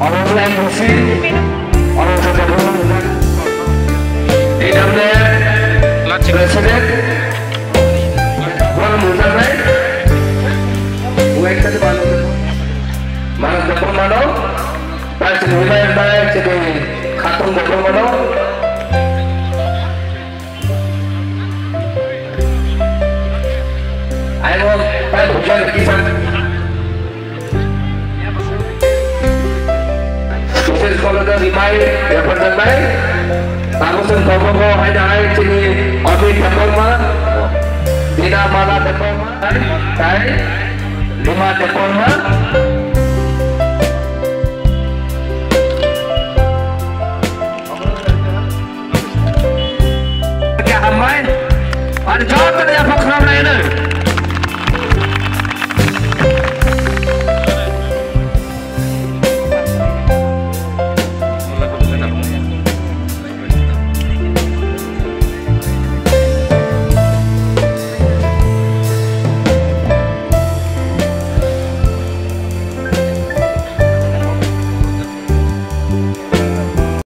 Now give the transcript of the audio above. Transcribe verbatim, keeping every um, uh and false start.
Honorable M D C, Honorable President, Honorable Mujahid, Manas Debbarma no, Vice Chairman, Vice Chairman, Khatung Debbarma no, I will, I will, Special College of Imai, represent by Tabusun Kobogo, hai hai chini Amit Debbarma, Dina Mala Debbarma, tai Lima Debbarma. Kya hambai? Ani jawab tadi apa khram na ini?